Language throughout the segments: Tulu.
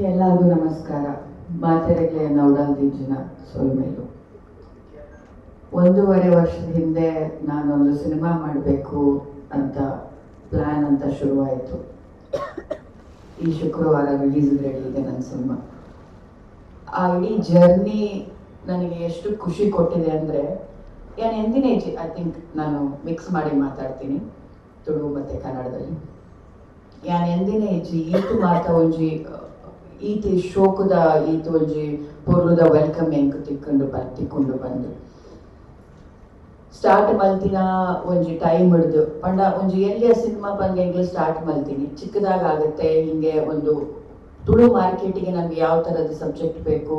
ಎಲ್ಲರಿಗೂ ನಮಸ್ಕಾರ. ಮಾತೆರೆಗ್ಲೆ ಉಡಲ್ ದಿಂಜಿನ ಸೊಲ್ಮೆಲು. 1.5 ವರ್ಷದ ಹಿಂದೆ ನಾನೊಂದು ಸಿನಿಮಾ ಮಾಡಬೇಕು ಅಂತ ಪ್ಲ್ಯಾನ್ ಅಂತ ಶುರುವಾಯಿತು. ಈ ಶುಕ್ರವಾರ ರಿಲೀಸ್ ರೆಡಿ ಇದೆ ನನ್ನ ಸಿನಿಮಾ. ಆ ಇಡೀ ಜರ್ನಿ ನನಗೆ ಎಷ್ಟು ಖುಷಿ ಕೊಟ್ಟಿದೆ ಅಂದರೆ, ನಾನು ಎಂದಿನೇ, I think ನಾನು ಮಿಕ್ಸ್ ಮಾಡಿ ಮಾತಾಡ್ತೀನಿ ತುಳು ಮತ್ತು ಕನ್ನಡದಲ್ಲಿ. ಯಾನ್ ಎಂದಿನೇ ಇಜ್ಜಿ ಈತ್ ಮಾತ ಒಂಜಿ ಈತ್ ಶೋಕುದ, ಈತ್ ಒಂಜಿ ಪೊರ್ಲುದ welcome ಎಂಕ್ ತಿಕ್ಕೊಂಡು ಬಂದು. ಸ್ಟಾರ್ಟ್ ಮಲ್ತಿನ ಒಂಜಿ ಟೈಮ್ ಹಿಡ್ದು ಪಂಡ, ಒಂಜಿ ಎಲ್ಲಿಯ ಸಿನಿಮಾ ಬಂದು ಎಂಕ್ಲು ಸ್ಟಾರ್ಟ್ ಮಲ್ತೀನಿ, ಚಿಕ್ಕದಾಗ ಆಗುತ್ತೆ. ಹಿಂಗೆ ಒಂದು ತುಳು ಮಾರ್ಕೆಟಿಗೆ ನಮ್ಗೆ ಯಾವ ಥರದ ಸಬ್ಜೆಕ್ಟ್ ಬೇಕು,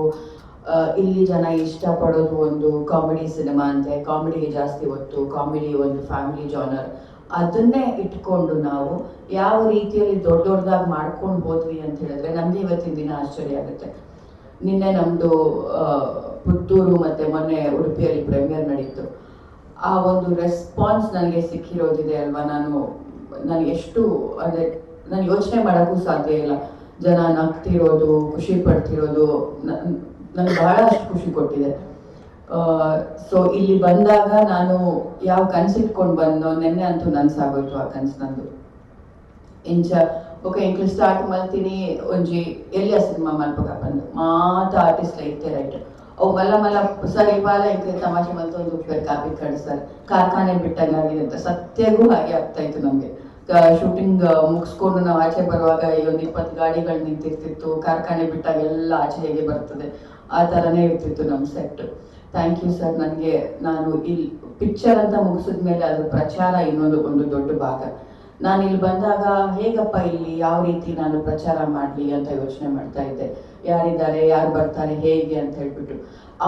ಇಲ್ಲಿ ಜನ ಇಷ್ಟಪಡೋದು ಒಂದು ಕಾಮಿಡಿ ಸಿನಿಮಾ ಅಂತೆ. ಕಾಮಿಡಿಗೆ ಜಾಸ್ತಿ ಒತ್ತು, ಕಾಮಿಡಿ, ಒಂದು ಫ್ಯಾಮಿಲಿ ಜಾನರ್. ಅದನ್ನೇ ಇಟ್ಕೊಂಡು ನಾವು ಯಾವ ರೀತಿಯಲ್ಲಿ ದೊಡ್ಡ ದೊಡ್ಡದಾಗಿ ಮಾಡ್ಕೊಂಡು ಹೋದ್ವಿ ಅಂತ ಹೇಳಿದ್ರೆ, ನಮಗೆ ಇವತ್ತಿನ ದಿನ ಆಶ್ಚರ್ಯ ಆಗುತ್ತೆ. ನಿನ್ನೆ ನಮ್ಮದು ಪುತ್ತೂರು ಮತ್ತು ಮೊನ್ನೆ ಉಡುಪಿಯಲ್ಲಿ ಪ್ರೀಮಿಯರ್ ನಡೀತು. ಆ ಒಂದು ರೆಸ್ಪಾನ್ಸ್ ನನಗೆ ಸಿಕ್ಕಿರೋದಿದೆ ಅಲ್ವಾ, ನಾನು ನಾನು ಎಷ್ಟು ಅಂದರೆ ನಾನು ಯೋಚನೆ ಮಾಡೋಕ್ಕೂ ಸಾಧ್ಯ ಇಲ್ಲ. ಜನ ನಗ್ತಿರೋದು, ಖುಷಿ ಪಡ್ತಿರೋದು ನನಗೆ ಬಹಳಷ್ಟು ಖುಷಿ ಕೊಟ್ಟಿದೆ. ಸೊ ಇಲ್ಲಿ ಬಂದಾಗ ನಾನು ಯಾವ ಕನ್ಸಿಟ್ಕೊಂಡು ಬಂದೋ, ನಿನ್ನೆ ಅಂತೂ ನನ್ಸಾಗೋಯ್ತು ಆ ಕನ್ಸು ನಂದು. ಇಂಚ ಓಕೆ, ಎಂಕ್ಲು ಸ್ಟಾರ್ಟ್ ಮಲ್ತೀನಿ ಒಂಜಿ ಎಲ್ಲಿಯ ಸಿನಿಮಾ ಮಲ್ಪಗ ಬಂದು ಮಾತ ಆರ್ಟಿಸ್ಟ್ ಇತ್ತೆ, ರೈಟ್? ಅವು ಮಲ್ಲ ಮಲ್ಲ ಸರ್ ಇವಾಲ ಎಂಕ್ ತಮಾಷೆ ಮಲ್ತೊಂದು ಉಪ್ಪೇರು ಕಾಪಿಕಾಡ್ ಸರ್, ಕಾರ್ಖಾನೆ ಬಿಟ್ಟಂಗಾಗಿದೆ ಅಂತ. ಸತ್ಯಗೂ ಹಾಗೆ ಆಗ್ತಾ ಇತ್ತು ನಮಗೆ. ಶೂಟಿಂಗ್ ಮುಗಿಸ್ಕೊಂಡು ನಾವು ಆಚೆ ಬರುವಾಗ ಈ ಒಂದು 20 ಗಾಡಿಗಳು ನಿಂತಿರ್ತಿತ್ತು. ಕಾರ್ಖಾನೆ ಬಿಟ್ಟಾಗ ಎಲ್ಲ ಆಚೆ ಹೇಗೆ ಬರ್ತದೆ, ಆ ಥರನೇ ಇರ್ತಿತ್ತು ನಮ್ಮ ಸೆಟ್. Thank you sir. ನನಗೆ ನಾನು ಇಲ್ಲಿ ಪಿಕ್ಚರ್ ಅಂತ ಮುಗಿಸಿದ ಮೇಲೆ ಅದ್ರ ಪ್ರಚಾರ ಇನ್ನೊಂದು ಒಂದು ದೊಡ್ಡ ಭಾಗ. ನಾನು ಇಲ್ಲಿ ಬಂದಾಗ ಹೇಗಪ್ಪ, ಇಲ್ಲಿ ಯಾವ ರೀತಿ ನಾನು ಪ್ರಚಾರ ಮಾಡಲಿ ಅಂತ ಯೋಚನೆ ಮಾಡ್ತಾ ಇದ್ದೆ. ಯಾರಿದ್ದಾರೆ, ಯಾರು ಬರ್ತಾರೆ, ಹೇಗೆ ಅಂತ ಹೇಳ್ಬಿಟ್ಟು.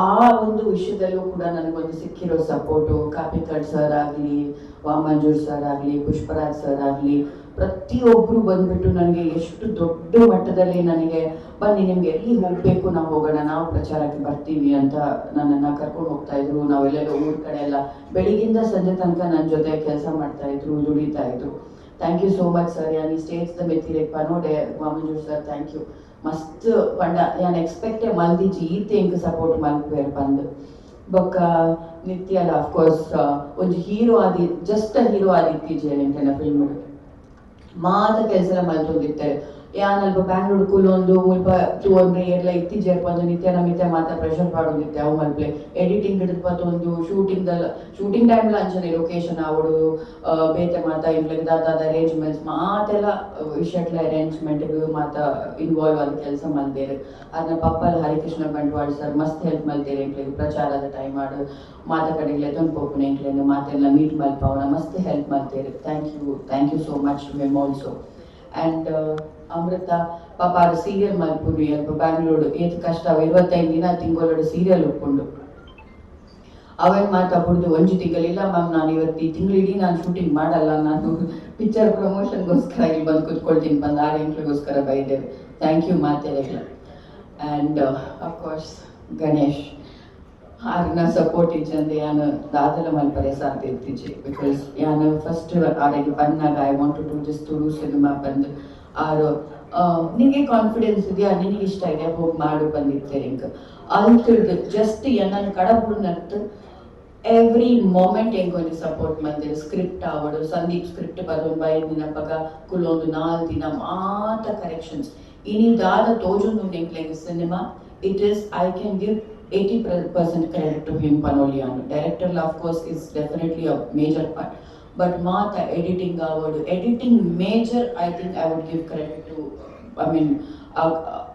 ಆ ಒಂದು ವಿಷಯದಲ್ಲೂ ಕೂಡ ನನಗೊಂದು ಸಿಕ್ಕಿರೋ ಸಪೋರ್ಟು, ಕಾಪಿಕಾಡ್ ಸರ್ ಆಗಲಿ, ವಾಮಂಜೂರ್ ಸರ್ ಆಗಲಿ, ಪುಷ್ಪರಾಜ್ ಸರ್ ಆಗಲಿ, ಪ್ರತಿಯೊಬ್ಬರು ಬಂದ್ಬಿಟ್ಟು ನನಗೆ ಎಷ್ಟು ದೊಡ್ಡ ಮಟ್ಟದಲ್ಲಿ ನನಗೆ "ಬನ್ನಿ, ನಿಮ್ಗೆ ಎಲ್ಲಿ ಹೋಗಬೇಕು ನಾವು ಹೋಗೋಣ, ನಾವು ಪ್ರಚಾರಕ್ಕೆ ಬರ್ತೀವಿ" ಅಂತ ನನ್ನನ್ನು ಕರ್ಕೊಂಡು ಹೋಗ್ತಾ ಇದ್ರು. ನಾವೆಲ್ಲೆಲ್ಲೋ ಊರ್ ಕಡೆ ಎಲ್ಲ ಬೆಳಿಗ್ಗಿಂದ ಸಂಜೆ ತನಕ ನನ್ನ ಜೊತೆ ಕೆಲಸ ಮಾಡ್ತಾ ಇದ್ರು, ದುಡಿತಾ ಇದ್ರು. Thank you so much sir. ಯಾನ್ ಈ ಸ್ಟೇಜ್ ದ ಮೆತ್ತಿರೆಕ್ ಪನೋಡೆ. Vamanjoor sir, thank you. ಮಸ್ತ್ ಪಂಡ ಯಾನ್ ಎಕ್ಸ್ಪೆಕ್ಟೇ ಮಲ್ದಿಜಿ ಈತೆ ಎಂಕ್ ಸಪೋರ್ಟ್ ಮಲ್ಪುವೆರ್ ಪಂದ್. ಬೊಕ್ಕ ನಿತ್ಯಲ, ಅಫ್ಕೋರ್ಸ್, ಒಂಜಿ ಹೀರೋ ಆದಿ, ಜಸ್ಟ್ ಹೀರೋ ಆದಿ ಇತ್ತೀಚೆ ಎಂಕೆನ ಫಿಲ್ಮ್ ಮಾತ ಕೆಲಸ ಮಲ್ತೊಂದಿತ್ತೆರ್. ಯಾನ್ ಅಲ್ಪ ಬ್ಯಾಂಗ್ಳೂರ್ ಕುಲೊಂದು ಮುಲ್ಪ ತೂವೊಂದ್ರೆ ಏರ್ಲ ಇತ್ತಿಜೆರ್ ಪಂದ್ ನಿತ್ಯ ನಮಿತ್ಯ ಮಾತ ಪ್ರೆಷರ್ ಪಾಡೊಂದಿತ್ತೆ. ಅವು ಮಲ್ಪ್ಲೆ ಎಡಿಟಿಂಗ್ ಹಿಡಿದು ಪತ್ತೊಂದು, ಶೂಟಿಂಗ್ ಶೂಟಿಂಗ್ ಟೈಮ್ ಅಂಚನೆ ಲೊಕೇಶನ್ ಆವಡು, ಬೇತೆ ಮಾತ ಇಂಕ್ಲೆಗ್ ದಾದಾದ ಅರೇಂಜ್ಮೆಂಟ್ಸ್ ಮಾತೆಲ್ಲ ವಿಷಯಟ್ಲ ಅರೇಂಜ್ಮೆಂಟ್ ಮಾತ ಇನ್ವಾಲ್ವ್ ಆದ ಕೆಲಸ ಮಲ್ದೇರ್. ಅದನ್ನ ಪಪ್ಪಲ್ ಹರಿಕೃಷ್ಣ ಬಂಟ್ವಾಳ್ ಸರ್ ಮಸ್ತ್ ಹೆಲ್ಪ್ ಮಲ್ತೇರ್ ಎಂಕ್ಲೆಗ್. ಪ್ರಚಾರದ ಟೈಮ್ ಆಡು ಮಾತ ಕಡೆಗೆ ಲೆತೊಂದು ಪೋಪುನ, ಎಂಕ್ಲೆನ್ ಮಾತೆಲ್ಲ ಮೀಟ್ ಮಲ್ಪಾವನ ಮಸ್ತ್ help ಮಲ್ತೇರ್. Thank you, thank you so much to him also. And ಅಮೃತ ಪಾಪ, ಅದು ಸೀರಿಯಲ್ ಮಲ್ಪುನಿ ಅಲ್ಪ ಬ್ಯಾಂಗ್ಳೂರು ಏತ್ ಕಷ್ಟ. 25 ದಿನ ತಿಂಗಳೊಡು ಸೀರಿಯಲ್ ಉಪ್ಪುಂಡು. ಅವೇನ್ ಮಾತಾ ಬುಡ್ದು ಒಂಜಿ ತಿಂಗಳಿಲ್ಲ ಮ್ಯಾಮ್, ನಾನು ಇವತ್ತು ಈ ತಿಂಗಳಿಡೀ ನಾನು ಶೂಟಿಂಗ್ ಮಾಡಲ್ಲ, ನಾನು ಪಿಕ್ಚರ್ ಪ್ರಮೋಷನ್ಗೋಸ್ಕರ ಇಲ್ಲಿ ಬಂದು ಕುತ್ಕೊಳ್ತೀನಿ ಬಂದು 6 ಗಂಟೆಗೋಸ್ಕರ ಬೈದೇವೆ. Thank you ಮಾತೆರೆಗ್ಲ. ಆ್ಯಂಡ್ ಅಫ್ಕೋರ್ಸ್ ಗಣೇಶ್, ಆರ್ನ ಸಪೋರ್ಟ್ ಇಜ್ಜಂದೆ ಯಾನ್ ದಾದಲ ಮಲ್ಪರೆ ಸಾಧ್ಯ ಇತ್ತಿಜಿ. Because ಯಾನ್ ಫಸ್ಟ್ ಆರೆಗ್ ಬಂದಾಗ "I want to do this Tulu cinema" ಬಂದು, ಆರು "ನಿನಗೆ ಕಾನ್ಫಿಡೆನ್ಸ್ ಇದೆಯಾ, ನಿನಗೆ ಇಷ್ಟ ಇದೆಯಾ, ಹೋಗಿ ಮಾಡು" ಬಂದಿತ್ತೇರೆ ಇಂಕ್. ಅಲ್ತಿಡ್ದು ಜಸ್ಟ್ ಎನ್ನನ್ನು ಕಡಬುಡ್ನತ್ತು ಎವ್ರಿ ಮೊಮೆಂಟ್ ಎಂಕೊಂಜಿ ಸಪೋರ್ಟ್ ಮಲ್ತೆರ್. ಸ್ಕ್ರಿಪ್ಟ್ ಆವಡು, ಸಂದೀಪ್ ಸ್ಕ್ರಿಪ್ಟ್ ಬರೋನ್ ಬೈದಿನಪಗ ಕುಲೊಂದು 4 ದಿನ ಮಾತ ಕರೆಕ್ಷನ್ಸ್. ಇನಿ ದಾದ ತೋಜೊಂದು ಎಂಕ್ಲೆಗ್ cinema, it is, I can give 80% credit to him ಪನೋಲಿಯಾನು. Director of course is definitely a major part, but ಮಾತ editing ಆವಡು, editing major, I think I would give credit to, I mean,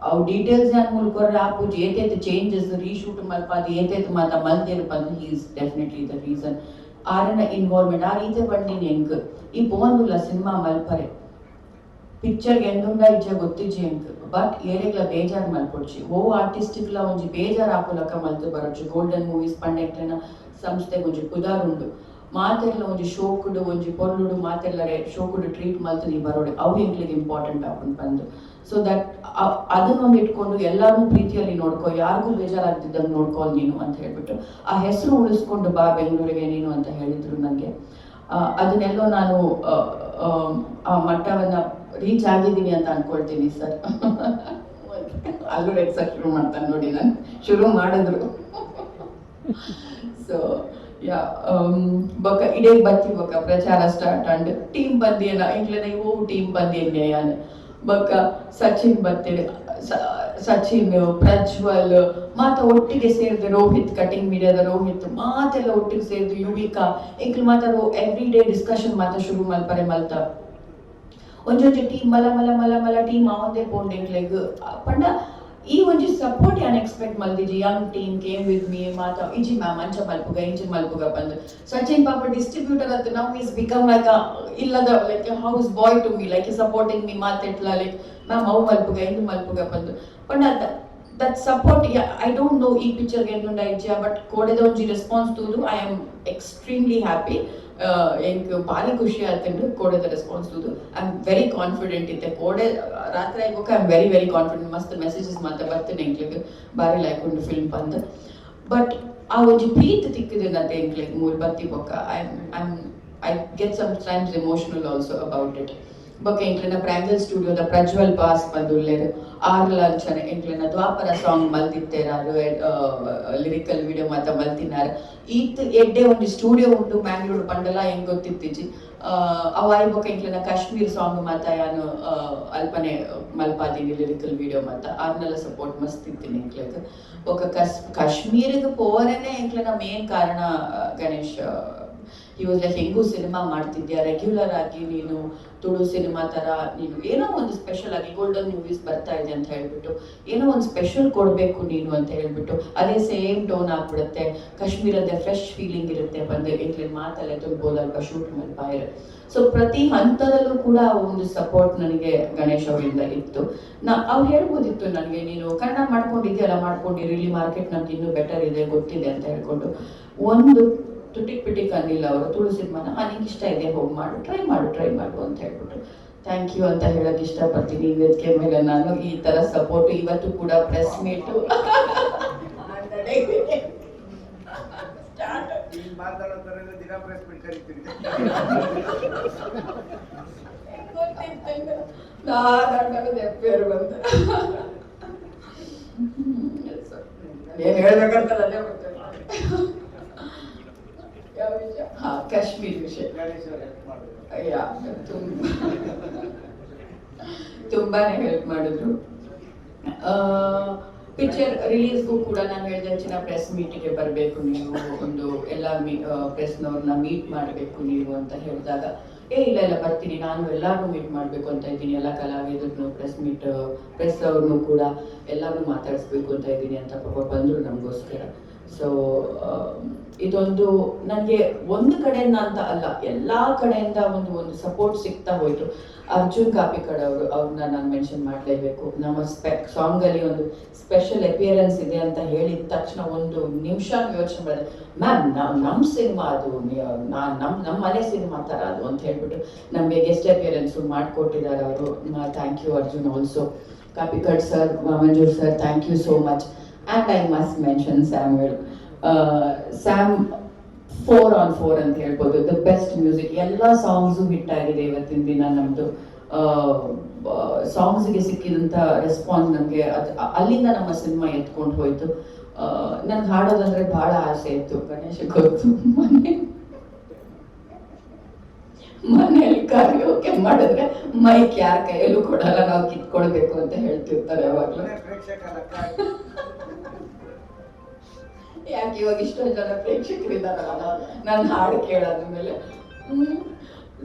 ಅವು ಡೀಟೇಲ್ಸ್ ಯಾನ್ ಮೂಲಕ ಆಪುಜಿ. ಏತೇತ್ ಚೇಂಜಸ್ ರೀಶೂಟ್ ಮಲ್ಪಾದ್ ಏತೇತ್ ಮಾತ ಮಲ್ತೇರ್ ಪಂದ್, he is definitely the reason. ಆರನ ಇನ್ವಾಲ್ವ್ಮೆಂಟ್ ಆ ರೀತಿ ಬಂದಿನಿ ಎಂಕ್ ಈ ಪೋಂದುಲ್ಲ ಸಿನಿಮಾ ಮಲ್ಪರೆ. ಪಿಕ್ಚರ್ ಎಂದುಂಡ ಇಜ್ಜ ಗೊತ್ತಿಜ್ಜಿ ಎಂಕ್, ಬಟ್ ಏರೆಗ್ಲ ಬೇಜಾರ್ ಮಲ್ಪೊಡ್ಚಿ. ಓ ಆರ್ಟಿಸ್ಟಿಕ್ಲ ಒಂಜಿ ಬೇಜಾರ್ ಆಪುಲಕ ಮಲ್ತು ಬರೊಡ್ಚಿ. ಗೋಲ್ಡನ್ ಮೂವೀಸ್ ಪಂಡೆಕ್ಲೆನ ಸಂಸ್ಥೆಗೆ ಒಂಜಿ ಪುದಾರ್ ಉಂಡು. ಮಾತೆರ್ಲ ಒಂಜಿ ಶೋಕುಡು, ಒಂಜಿ ಪೊರ್ಲುಡು, ಮಾತೆರ್ಲ ಶೋಕುಡು ಟ್ರೀಟ್ ಮಲ್ತು ನೀ ಬರೋಡು. ಅವು ಎಂಕ್ಲೆಗ್ ಇಂಪಾರ್ಟೆಂಟ್ ಆಪುಂಡು ಪಂದ್. ಸೊ that ಅದನ್ನ ಒಂದು ಇಟ್ಕೊಂಡು ಎಲ್ಲಾರನ್ನೂ ಪ್ರೀತಿಯಲ್ಲಿ ನೋಡ್ಕೊ, ಯಾರಿಗೂ ಬೇಜಾರಾಗ್ದಿದ್ದಂಗೆ ನೋಡ್ಕೊ ನೀನು ಅಂತ ಹೇಳ್ಬಿಟ್ಟು, "ಆ ಹೆಸರು ಉಳಿಸ್ಕೊಂಡು ಬಾ ಬೆಂಗಳೂರಿಗೆ ನೀನು" ಅಂತ ಹೇಳಿದ್ರು ನನಗೆ. ಅದನ್ನೆಲ್ಲೋ ನಾನು ಆ, ಆ, ಆ ಮಟ್ಟವನ್ನ ರೀಚ್ ಆಗಿದ್ದೀನಿ ಅಂತ ಅನ್ಕೊಳ್ತೀನಿ ಸರ್. ಅಲ್ಲೂ ರೇಗ್ಸಕ್ ಶುರು ಮಾಡ್ತಾನೆ ನೋಡಿ. ನಾನು ಶುರು ಮಾಡಿದ್ರು. ಸೊ ಯಾ, ಬೊಕ ಇಡೇ ಬತ್ತಿ ಬೊಕ ಪ್ರಚಾರ ಸ್ಟಾರ್ಟ್ ಅಂಡ್ ಟೀಮ್ ಬಂದಿಯನ ಎಂಕ್ಲೆನ ಓ ಟೀಮ್ ಬಂದಿಯನ್ನೇ ಯಾನ್. ಬೊಕ ಸಚಿನ್ ಬತ್ತೇನೆ, ಸಚಿನ್, ಪ್ರಜ್ವಲ್ ಮಾತ ಒಟ್ಟಿಗೆ ಸೇರಿದು, ರೋಹಿತ್, ಕಟಿಂಗ್ ಮೀಡಿಯಾದ ರೋಹಿತ್ ಮಾತೆಲ್ಲ ಒಟ್ಟಿಗೆ ಸೇರಿದು, ಯುವಿಕಾ, ಎಂಕ್ಲು ಮಾತ ಎವ್ರಿ ಡೇ ಡಿಸ್ಕಷನ್ ಮಾತ ಶುರು ಮಲ್ಪರೆ ಮಲ್ತ. ಒಂಜೊಂಜಿ ಟೀಮ್ ಮಲ ಮಲ ಮಲ ಮಲ ಟೀಮ್ ಅವಂದೇ ಪೋಂಡ್ ಎಂಕ್ಲೆಗ್. ಪಂಡ ಈ ಒಂಜಿ ಸಪೋರ್ಟ್ ಯಾನ್ expect ಮಲ್ದಿಜಿ. Young team came with me ಮಾತ. ಇಜಿ ಮ್ಯಾಮ್, ಅಂಚ ಮಲ್ಪುಗ, ಇಂಚ ಮಲ್ಪುಗ ಬಂದು. ಸಚಿನ್ ಪಾಪ ಡಿಸ್ಟ್ರಿಬ್ಯೂಟರ್ ಅಂತ, now he's become like ಇಲ್ಲದ like house boy to me, like supporting me. ಮಾತೆಟ್ಲ like ma'am, ಅವು ಮಲ್ಪುಗ, ಇಂದು ಮಲ್ಪುಗ ಬಂದು. ಪಂಡ that support, I don't know ಈ ಪಿಕ್ಚರ್ಗೆ ಎಂದುಂಡ ಇಜ್ಜಾ, ಬಟ್ ಕೋಡೆದ ಒಂಜಿ ರೆಸ್ಪಾನ್ಸ್ ತೂದು I am extremely happy. ಎಂಕ್ ಬಾರಿ ಖುಷಿ ಆತುಂಡು ಕೋಡೆದ ರೆಸ್ಪಾನ್ಸ್ ತೂದು. I am very confident ಇತ್ತೆ. ಕೋಡೆ ರಾತ್ರಿ ಆಯ್ಬೊಕ್ಕ I am very very confident. ಮಸ್ತ್ ಮೆಸೇಜಸ್ ಮಾತ ಬರ್ತೇನೆ ಎಂಕ್ಲೆಗ್, ಬಾರಿ ಲೈಕ್ ಉಂಡು ಫಿಲ್ಮ್ ಪಂದ್. ಬಟ್ ಆ ಒಂಜಿ ಪ್ರೀತಿ ತಿಕ್ಕಿದೆ ಎಂಕ್ಲೆಗ್ ಮೂಲು ಬತ್ತಿ ಬೊಕ್ಕ. I get sometimes emotional also about it. ಬೊಕ್ಕ ಎಂಕ್ಲೆನ ಪ್ರಾಂಗಲ್ ಸ್ಟುಡಿಯೋದ ಪ್ರಜ್ವಲ್ ಬಾಸ್ ಬಂದುಲ್ಲೇರು. ಆರ್ಲ ಅಂಚನೆ ಎಂಕ್ಲೆನ ದ್ವಾಪರ ಸಾಂಗ್ ಮಲ್ತಿತ್ತೇರ್. ಲಿರಿಕಲ್ ವಿಡಿಯೋ ಮಾತ ಮಲ್ತಿನಾರ್. ಈತ್ ಎಡ್ಡೆ ಒಂಜಿ ಸ್ಟುಡಿಯೋ ಉಂಟು ಮ್ಯಾಂಗ್ಳೂರ್ ಪಂಡಲ ಹೆಂಗ್ ಗೊತ್ತಿತ್ತಿಜಿ. ಅವ ಆಯ್ ಬೊಕ್ಕ ಎಂಕ್ಲೆನ ಕಾಶ್ಮೀರ್ ಸಾಂಗ್ ಮಾತ ಯಾನು ಅಲ್ಪನೆ ಮಲ್ಪಾದೀನಿ ಲಿರಿಕಲ್ ವಿಡಿಯೋ ಮಾತ. ಆರ್ನೆಲ್ಲ ಸಪೋರ್ಟ್ ಮಸ್ತ್ ಇತ್ತೀನಿ ಎಂಕ್ಲೆಗ್. ಬೊಕ್ಕ ಕಾಶ್ಮೀರಿಗೆ ಪೋವರೇನೆ ಎಂಕ್ಲೆನ ಮೇನ್ ಕಾರಣ ಗಣೇಶ್. He was like, ಹೆಂಗೂ ಸಿನಿಮಾ ಮಾಡ್ತಿದ್ಯಾ ರೆಗ್ಯುಲರ್ ಆಗಿ ನೀನು, ತುಳು ಸಿನಿಮಾ ತರ ನೀನು ಏನೋ ಒಂದು ಸ್ಪೆಷಲ್ ಆಗಿ, ಗೋಲ್ಡನ್ ಮೂವೀಸ್ ಬರ್ತಾ ಇದೆ ಅಂತ ಹೇಳ್ಬಿಟ್ಟು, ಏನೋ ಒಂದು ಸ್ಪೆಷಲ್ ಕೊಡಬೇಕು ನೀನು ಅಂತ ಹೇಳ್ಬಿಟ್ಟು, ಅದೇ ಸೇಮ್ ಟೋನ್ ಆಗ್ಬಿಡುತ್ತೆ, ಕಾಶ್ಮೀರದ್ದೇ ಫ್ರೆಶ್ ಫೀಲಿಂಗ್ ಇರುತ್ತೆ ಬಂದು ಎಂಕ್ಲೆನ್ ಮಾತಲ್ಲೇ ತುಂಬೋದು ಅಲ್ಪ ಶೂಟ್ ಮಲ್ಪಾಯರು. ಸೊ ಪ್ರತಿ ಹಂತದಲ್ಲೂ ಕೂಡ ಒಂದು ಸಪೋರ್ಟ್ ನನಗೆ ಗಣೇಶ್ ಅವರಿಂದ ಇತ್ತು. ನಾ ಅವ್ರು ಹೇಳ್ಬೋದಿತ್ತು ನನಗೆ, ನೀನು ಕನ್ನಡ ಮಾಡ್ಕೊಂಡಿದ್ಯಲ್ಲ, ಮಾಡ್ಕೊಂಡಿರಿ, ಇಲ್ಲಿ ಮಾರ್ಕೆಟ್ ನಮ್ಗೆ ಇನ್ನೂ ಬೆಟರ್ ಇದೆ, ಗೊತ್ತಿದೆ ಅಂತ ಹೇಳ್ಕೊಂಡು. ಒಂದು ತುಟಿಕ್ ಪಿಟಿಕ್ ಅನ್ನಿಲ್ಲ ಅವರು. ತುಳು ಸಿನಿಮಾನ, ಹಾಂ, ನಿಂಗೆ ಇಷ್ಟ ಇದೆ, ಹೋಗಿ ಮಾಡು, ಟ್ರೈ ಮಾಡು, ಟ್ರೈ ಮಾಡು ಅಂತ ಹೇಳ್ಬಿಟ್ಟು. Thank you ಅಂತ ಹೇಳಕ್ ಇಷ್ಟಪಡ್ತೀನಿ ಈ ವೇದಿಕೆ ಮೇಲೆ ನಾನು. ಈ ತರ ಸಪೋರ್ಟ್ ಇವತ್ತು ಕೂಡ ಪ್ರೆಸ್ ಮೀಟು. ನೀನ್ ಮಾತಾಡೋ ಥರ ಎಲ್ಲ ದಿನ ಪ್ರೆಸ್ ಮೀಟ್ ಕರಿತೀರಿ. ಗೊತ್ತಿತ್ತು, ನಾನು ಎಪ್ಪೇರು ಬಂದೆ. ಏನ್ ಹೇಳ್ಬೇಕಂತ ಅದೇ ಗೊತ್ತಿಲ್ಲ. ಯಾವ ವಿಷಯ? ಹಾ, ಕಾಶ್ಮೀರ್ ವಿಷಯ. ಗಣೇಶ್ ಅವ್ರು ಹೆಲ್ಪ್ ಮಾಡಿದ್ರು. ಯಾ, ತುಂಬ ತುಂಬಾನೇ ಹೆಲ್ಪ್ ಮಾಡಿದ್ರು. ಪಿಕ್ಚರ್ ರಿಲೀಸ್ಗೂ ಕೂಡ ನಾನು ಹೇಳಿದೆ, ಚಿನ್ನ, ಪ್ರೆಸ್ ಮೀಟಿಗೆ ಬರಬೇಕು ನೀವು, ಒಂದು ಎಲ್ಲ ಪ್ರೆಸ್ನವ್ರನ್ನ ಮೀಟ್ ಮಾಡಬೇಕು ನೀವು ಅಂತ ಹೇಳಿದಾಗ, ಏ ಇಲ್ಲ ಇಲ್ಲ, ಬರ್ತೀನಿ ನಾನು, ಎಲ್ಲಾರು ಮೀಟ್ ಮಾಡಬೇಕು ಅಂತ ಇದ್ದೀನಿ, ಎಲ್ಲ ಕಲಾವಿದರನ್ನು, ಪ್ರೆಸ್ ಮೀಟ್, ಪ್ರೆಸ್ ಅವ್ರನ್ನೂ ಕೂಡ ಎಲ್ಲಾರು ಮಾತಾಡಿಸ್ಬೇಕು ಅಂತ ಇದ್ದೀನಿ ಅಂತ ಪಾಪ ಬಂದರು ನಮಗೋಸ್ಕರ. ಸೊ ಇದೊಂದು ನನಗೆ ಒಂದು ಕಡೆಯಿಂದ ಅಂತ ಅಲ್ಲ, ಎಲ್ಲ ಕಡೆಯಿಂದ ಒಂದು ಒಂದು ಸಪೋರ್ಟ್ ಸಿಗ್ತಾ ಹೋಯ್ತು. ಅರ್ಜುನ್ ಕಾಪಿಕಡ್ ಅವರು, ಅವ್ರನ್ನ ನಾನು ಮೆನ್ಷನ್ ಮಾಡಲೇಬೇಕು. ನಮ್ಮ ಸಾಂಗ್ ಅಲ್ಲಿ ಒಂದು ಸ್ಪೆಷಲ್ ಅಪಿಯರೆನ್ಸ್ ಇದೆ ಅಂತ ಹೇಳಿದ ತಕ್ಷಣ ಒಂದು ನಿಮಿಷ ಯೋಚನೆ ಮಾಡಿದೆ, ಮ್ಯಾಮ್, ನಮ್ಮ ಸಿನಿಮಾ ಅದು, ನಾನ್ ನಮ್ಮ ನಮ್ಮ ಮನೆ ಸಿನಿಮಾ ಥರ ಅದು ಅಂತ ಹೇಳ್ಬಿಟ್ಟು ನಮಗೆ ಗೆಸ್ಟ್ ಅಪಿಯರೆನ್ಸು ಮಾಡಿಕೊಟ್ಟಿದ್ದಾರೆ ಅವರು. Thank you Arjun also. Kapikad sir, Vamanjoor sir, thank you so much. And I must mention Samuel. Sam 4 on 4 ಅಂತ ಹೇಳ್ಬೋದು. The best music. ಎಲ್ಲ ಸಾಂಗ್ಸು ಹಿಟ್ ಆಗಿದೆ. ಇವತ್ತಿನ ದಿನ ನಮ್ಮದು ಸಾಂಗ್ಸ್ಗೆ ಸಿಕ್ಕಿದಂಥ ರೆಸ್ಪಾನ್ಸ್ ನಮಗೆ ಅದು ಅಲ್ಲಿಂದ ನಮ್ಮ ಸಿನಿಮಾ ಎತ್ಕೊಂಡು ಹೋಯ್ತು. ನನ್ಗೆ ಹಾಡೋದಂದ್ರೆ ಬಹಳ ಆಸೆ ಇತ್ತು, ಗಣೇಶ ಗೊತ್ತು. ಮನೆಯಲ್ಲಿ ಕರಿಯೋಕೆ ಮಾಡಿದ್ರೆ ಮೈಕ್ ಯಾರ ಕೈಯಲ್ಲೂ ಕೊಡಲ್ಲ, ನಾವು ಕಿತ್ಕೊಳ್ಬೇಕು ಅಂತ ಹೇಳ್ತಿರ್ತಾರೆ ಯಾವಾಗ್ಲೂ. ಪ್ರೇಕ್ಷಕ ಲೆಕ್ಕ. ಯಾಕೆ, ಇವಾಗ ಇಷ್ಟೊಂದು ಜನ ಪ್ರೇಕ್ಷಕರಿದ್ದಾರಲ್ಲ ನಾನು ಹಾಡು ಕೇಳಾದ ಮೇಲೆ.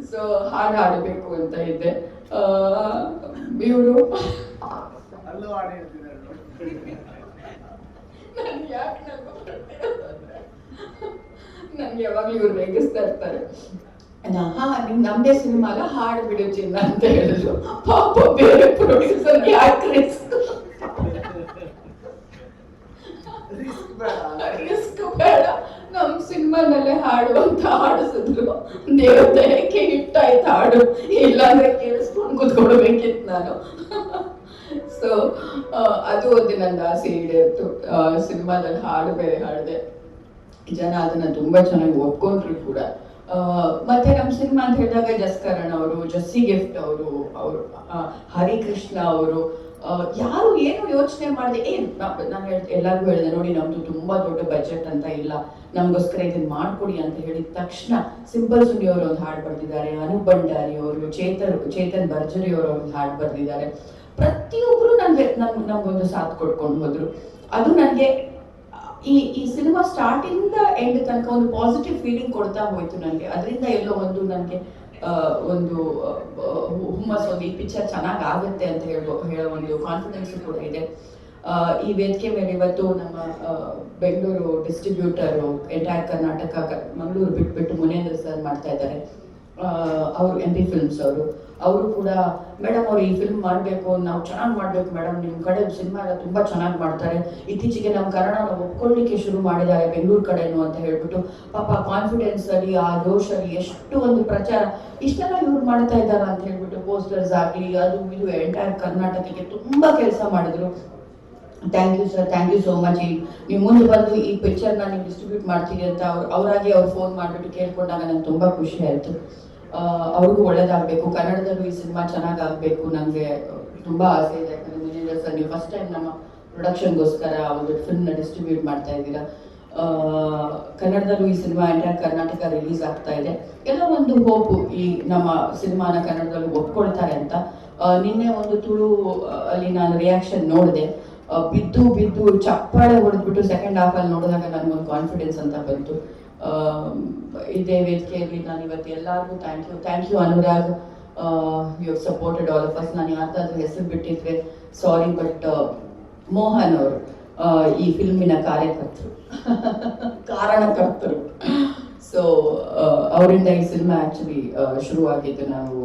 ಸೊ ಹಾಡು ಹಾಡಬೇಕು ಅಂತ ಇದ್ದೆ. ಇವರು ಅಲ್ಲೂ ಹಾಡು ಹೇಳ್ತಿದ್ದಾರೆ ನೋಡಿ. ನನ್ಗೆ ಯಾಕೆ ನಗು ಬರ್ತಿರೋದು ಅಂದ್ರೆ, ನನ್ಗೆ ಯಾವಾಗ್ಲೂ ಇವ್ರು ರೇಗಿಸ್ತಾ ಇರ್ತಾರೆ. ಹಾ, ನಿಮ್ ನಮ್ದೇ ಸಿನಿಮಾ ಅಲ್ಲ, ಹಾಡು ಬಿಡು ಚಿನ್ನ ಅಂತ ಹೇಳಿದ್ರು. ಪಾಪ, ಬೇರೆ ಪ್ರೊಡ್ಯೂಸರ್ ಯಾಕೆ ರಿಸ್ಕ್? ರಿಸ್ಕ್ ಬೇಡ. ರಿಸ್ಕ್ ಬೇಡ, ನಮ್ ಸಿನಿಮಾನಲ್ಲೇ ಹಾಡು ಅಂತ ಹಾಡಿಸಿದ್ರು. ದೇವ್ರ ದಯಕ್ಕೆ ಹಿಟ್ ಆಯ್ತು ಹಾಡು, ಇಲ್ಲಾಂದ್ರೆ ಕೇಳಿಸ್ಕೊಂಡು ಕೂತ್ಕೊಳ್ಬೇಕಿತ್ತು ನಾನು. ಸೊ ಅದು ಒಂದು ನನ್ನ ಆಸೆ ಈಡೇರ್ತು. ಸಿನಿಮಾದಲ್ಲಿ ಹಾಡು ಬೇರೆ ಹಾಡಿದೆ, ಜನ ಅದನ್ನ ತುಂಬಾ ಚೆನ್ನಾಗಿ ಒಪ್ಕೊಂಡ್ರು ಕೂಡ. ಮತ್ತೆ ನಮ್ಮ ಸಿನಿಮಾ ಅಂತ ಹೇಳಿದಾಗ ಜಸ್ಕರಣ್ ಅವರು, ಜಸ್ಸಿ ಗಿಫ್ಟ್ ಅವರು, ಅವರು, ಹರಿಕೃಷ್ಣ ಅವರು. ಯಾರು ಏನು ಯೋಚನೆ ಮಾಡದೆ, ಏ, ನಾನು ಹೇಳ್ ಎಲ್ಲರಿಗೂ ಹೇಳಿದೆ, ನೋಡಿ, ನಮ್ದು ತುಂಬಾ ದೊಡ್ಡ ಬಜೆಟ್ ಅಂತ ಇಲ್ಲ, ನಮಗೋಸ್ಕರ ಇದನ್ನ ಮಾಡ್ಕೊಡಿ ಅಂತ ಹೇಳಿದ ತಕ್ಷಣ ಸಿಂಪಲ್ ಸುನಿ ಅವರು ಒಂದು ಹಾಡು ಬರ್ದಿದ್ದಾರೆ, ಅನೂಪ್ ಭಂಡಾರಿ ಅವರು, ಚೇತನ್ ಚೇತನ್ ಭರ್ಜರಿ ಅವರು ಒಂದು ಹಾಡು ಬರ್ದಿದ್ದಾರೆ. ಪ್ರತಿಯೊಬ್ಬರು ನನಗೆ ನಮ್ಗೊಂದು ಸಾಥ್ ಕೊಟ್ಕೊಂಡು ಹೋದ್ರು. ಅದು ನನಗೆ ಈ ಈ ಸಿನಿಮಾ ಸ್ಟಾರ್ಟಿಂಗ್ ಎಂಡ್ ತನಕ ಒಂದು ಪಾಸಿಟಿವ್ ಫೀಲಿಂಗ್ ಕೊಡ್ತಾ ಹೋಯ್ತು ನನಗೆ. ಅದರಿಂದ ಎಲ್ಲೋ ಒಂದು ನನಗೆ ಒಂದು ಹುಮ್ಮಸ್, ಒಂದು ಈ ಪಿಕ್ಚರ್ ಚೆನ್ನಾಗಿ ಆಗುತ್ತೆ ಅಂತ ಹೇಳೋ ಒಂದು ಕಾನ್ಫಿಡೆನ್ಸ್ ಕೂಡ ಇದೆ. ಈ ವೇದಿಕೆ ಮೇಲೆ ಇವತ್ತು ನಮ್ಮ ಬೆಂಗಳೂರು ಡಿಸ್ಟ್ರಿಬ್ಯೂಟರು, ಎಂಟೈರ್ ಕರ್ನಾಟಕ, ಮಂಗಳೂರು ಬಿಟ್ಬಿಟ್ಟು ಮುನೇಂದ್ರ ಸರ್ ಮಾಡ್ತಾ ಇದ್ದಾರೆ. ಅವರು ಎಂ ಪಿ ಫಿಲ್ಮ್ಸ್ ಅವರು. ಅವರು ಕೂಡ, ಮೇಡಮ್ ಅವರು ಈ ಫಿಲ್ಮ್ ಮಾಡಬೇಕು, ನಾವು ಚೆನ್ನಾಗಿ ಮಾಡಬೇಕು ಮೇಡಮ್, ನಿಮ್ಮ ಕಡೆ ಸಿನಿಮಾ ಎಲ್ಲ ತುಂಬ ಚೆನ್ನಾಗಿ ಮಾಡ್ತಾರೆ, ಇತ್ತೀಚೆಗೆ ನಮ್ಮ ಕನ್ನಡನ ಒಪ್ಕೊಳ್ಳಿಕ್ಕೆ ಶುರು ಮಾಡಿದ್ದಾರೆ ಬೆಂಗಳೂರು ಕಡೆನೂ ಅಂತ ಹೇಳ್ಬಿಟ್ಟು, ಪಾಪ ಕಾನ್ಫಿಡೆನ್ಸ್ ಅಲ್ಲಿ, ಆ ಜೋಶಲ್ಲಿ ಎಷ್ಟು ಒಂದು ಪ್ರಚಾರ, ಇಷ್ಟೆಲ್ಲ ಇವ್ರು ಮಾಡ್ತಾ ಇದ್ದಾರ ಅಂತ ಹೇಳ್ಬಿಟ್ಟು ಪೋಸ್ಟರ್ಸ್ ಆಗಲಿ, ಅದು ಇದು ಎಂಟೈರ್ ಕರ್ನಾಟಕಕ್ಕೆ ತುಂಬಾ ಕೆಲಸ ಮಾಡಿದ್ರು. Thank you sir, thank you so much. ನೀವು ಮುಂದೆ ಬಂದು ಈ ಪಿಕ್ಚರ್ನ ನೀವು ಡಿಸ್ಟ್ರಿಬ್ಯೂಟ್ ಮಾಡ್ತೀರಿ ಅಂತ ಅವ್ರು ಅವರಾಗಿ ಅವ್ರು ಫೋನ್ ಮಾಡಿಬಿಟ್ಟು ಕೇಳ್ಕೊಂಡಾಗ ನಂಗೆ ತುಂಬ ಖುಷಿ ಆಯಿತು. ಅವ್ರಿಗೂ ಒಳ್ಳೇದಾಗಬೇಕು, ಕನ್ನಡದಲ್ಲೂ ಈ ಸಿನಿಮಾ ಚೆನ್ನಾಗಾಗಬೇಕು, ನನಗೆ ತುಂಬ ಆಸೆ ಇದೆ. ಯಾಕಂದರೆ ಮುನೇಂದ್ರ ಸರ್, ನೀವು ಫಸ್ಟ್ ಟೈಮ್ ನಮ್ಮ ಪ್ರೊಡಕ್ಷನ್ಗೋಸ್ಕರ ಒಂದು ಫಿಲ್ಮ್ನ ಡಿಸ್ಟ್ರಿಬ್ಯೂಟ್ ಮಾಡ್ತಾ ಇದ್ದೀರಾ. ಕನ್ನಡದಲ್ಲೂ ಈ ಸಿನಿಮಾ ಎಂಟೈರ್ ಕರ್ನಾಟಕ ರಿಲೀಸ್ ಆಗ್ತಾ ಇದೆ. ಎಲ್ಲ ಒಂದು ಹೋಪು, ಈ ನಮ್ಮ ಸಿನಿಮಾನ ಕನ್ನಡದಲ್ಲೂ ಒಪ್ಕೊಳ್ತಾರೆ ಅಂತ. ನಿನ್ನೆ ಒಂದು ತುಳು ಅಲ್ಲಿ ನಾನು ರಿಯಾಕ್ಷನ್ ನೋಡಿದೆ. ಬಿದ್ದು ಬಿದ್ದು ಚಪ್ಪಾಳೆ ಹೊಡೆದ್ಬಿಟ್ಟು ಸೆಕೆಂಡ್ ಹಾಫ್ ಅಲ್ಲಿ ನೋಡಿದಾಗ ನನಗೊಂದು ಕಾನ್ಫಿಡೆನ್ಸ್ ಅಂತ ಬಂತು. ಇದೇ ವೇದಿಕೆಯಲ್ಲಿ ನಾನು ಇವತ್ತು ಎಲ್ಲರಿಗೂ thank you, thank you Anurag, you supported all of us. ನಾನು ಯಾರ್ದಾದ್ರೂ ಹೆಸರು ಬಿಟ್ಟಿದ್ರೆ ಸಾರಿ, ಬಟ್ ಮೋಹನ್ ಅವರು ಈ ಫಿಲ್ಮಿನ ಕಾರ್ಯಕರ್ತರು, ಕಾರಣಕರ್ತರು. ಸೊ ಅವರಿಂದ ಈ ಸಿನಿಮಾ ಆ್ಯಕ್ಚುಲಿ ಶುರುವಾಗಿದ್ದು. ನಾವು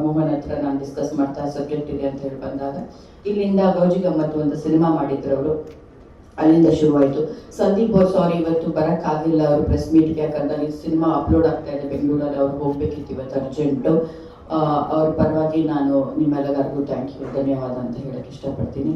ಮೋಹನ್ ಹತ್ರ ನಾನು ಡಿಸ್ಕಸ್ ಮಾಡ್ತಾ ಸಬ್ಜೆಕ್ಟ್ ಇದೆ ಅಂತ ಹೇಳಿ ಬಂದಾಗ, ಇಲ್ಲಿಂದ ಗೌಜಿ ಗಮ್ಮತ್ತು ಅಂತ ಸಿನಿಮಾ ಮಾಡಿದ್ರು ಅವರು, ಅಲ್ಲಿಂದ ಶುರುವಾಯಿತು. ಸಂದೀಪ್ ಅವ್ರು, ಸಾರಿ, ಇವತ್ತು ಬರೋಕ್ಕಾಗಿಲ್ಲ ಅವರು ಪ್ರೆಸ್ ಮೀಟ್ಗೆ. ಯಾಕಂದ್ರೆ ಈ ಸಿನಿಮಾ ಅಪ್ಲೋಡ್ ಆಗ್ತಾ ಇದೆ ಬೆಂಗಳೂರಲ್ಲಿ, ಅವ್ರು ಹೋಗ್ಬೇಕಿತ್ತು ಇವತ್ತು ಅರ್ಜೆಂಟು. ಅವ್ರ ಪರವಾಗಿ ನಾನು ನಿಮ್ಮೆಲ್ಲರಿಗೂ thank you, ಧನ್ಯವಾದ ಅಂತ ಹೇಳಕ್ಕೆ ಇಷ್ಟಪಡ್ತೀನಿ.